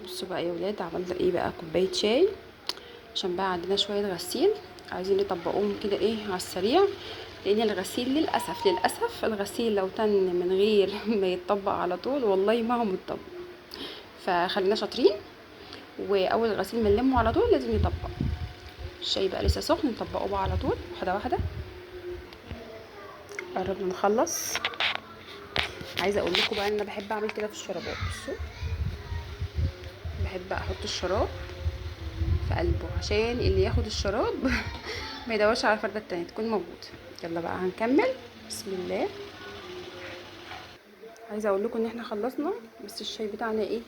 بصوا بقى يا ولاد، عملنا ايه بقى؟ كوباية شاي، عشان بقى عندنا شوية غسيل عايزين نطبقوهم كده ايه على السريع، لان الغسيل للاسف للاسف الغسيل لو تن من غير ما يتطبق على طول والله ما هو متطبق. فخلينا شاطرين، واول غسيل بنلمه على طول لازم يطبق. الشاي بقى لسه سخن، نطبقه بقى على طول واحدة واحدة. قربنا نخلص. عايزه اقول لكم بقى ان انا بحب اعمل كده في الشرابات. بصوا، بحب احط الشراب في قلبه عشان اللي ياخد الشراب ما يدورش على الفرده التانية، تكون موجودة. يلا بقى هنكمل، بسم الله. عايزه اقول لكم ان احنا خلصنا، بس الشاي بتاعنا ايه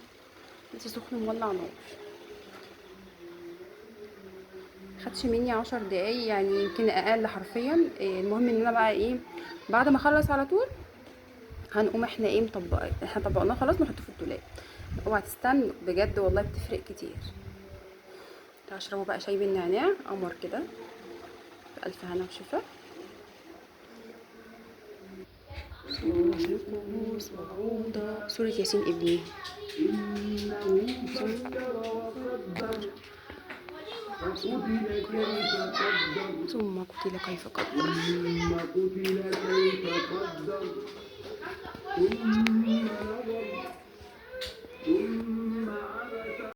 لسه سخن مولع نار. خدش مني 10 دقايق يعني، يمكن اقل حرفيا. المهم ان انا بقى ايه بعد ما اخلص على طول هنقوم احنا ايه مطبقين، احنا طبقناه خلاص نحطه في الدولاب. اوعى تستنوا بجد والله بتفرق كتير. اشربوا بقى شاي بالنعناع قمر كده، بألف هنا وشفا. سورة ياسين ابني. إنه فكر وقدر فقتل كيف قدر ثم قتل كيف قدر. ثم قتل